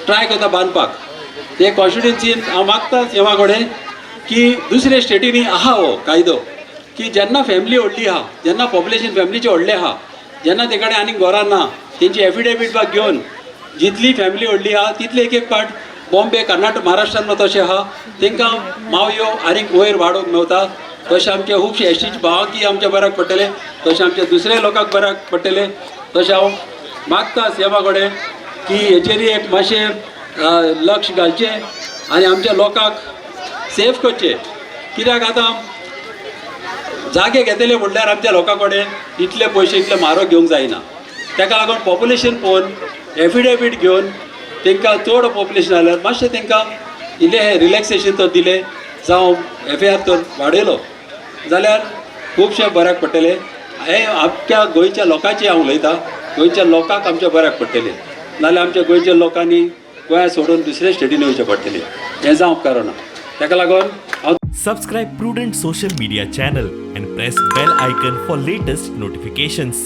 Try करता बांदपाक. ते कॉन्स्टिट्युन्सीन हांव मागता सीएमा कडेन की दुसऱ्या स्टेटींनी आहा हो कायदो की जेन्ना फॅमिली व्हडली आहा, जेन्ना पॉप्युलेशन फॅमिलीचें व्हडलें आहा, जेन्ना ते कडेन आनीक घरां ना, तेंची एफिडेवीट बा घेवन जितली फॅमिली व्हडली आहा तितले एक एक पाट. बॉम्बे, कर्नाटक, महाराष्ट्रान तशें आहा, तांकां मावयो आनीक वयर वाडोवंक मेवता. तशें आमचे खुबशे एसटीचे भावांकी आमच्या बऱ्याक पडटलें, तशें आमच्या दुसऱ्या लोकांक बऱ्याक पडटलें. तशें हांव मागता सीएमा कडेन की हेचेर एक मातशें लक्ष घालचें आनी आमच्या लोकांक सेफ करचें, कित्याक आतां जागे घेतले म्हणल्यार आमच्या लोकां कडेन इतले पयशे इतले म्हारग घेवंक जायना. ताका लागून पॉप्युलेशन पळोवन एफिडेवीट घेवन तांकां चड पॉप्युलेशन जाल्यार मातशें तांकां इल्लें रिलॅक्सेशन तर दिलें जावं एफएआर तर वाडयलो जाल्यार खुबशें बऱ्याक पडटलें. हें आमच्या गोंयच्या लोकांचें हांव उलयतां. गोंयच्या लोकांक आमच्या बऱ्याक पडटलें, नाजाल्यार आमच्या गोंयच्या लोकांनी गोंया सोडून दुसऱ्या स्टेटीन वयचें पडटलें. हें जावंक कारण ताका लागून हांव Subscribe Prudent Social Media channel and press bell icon for latest notifications.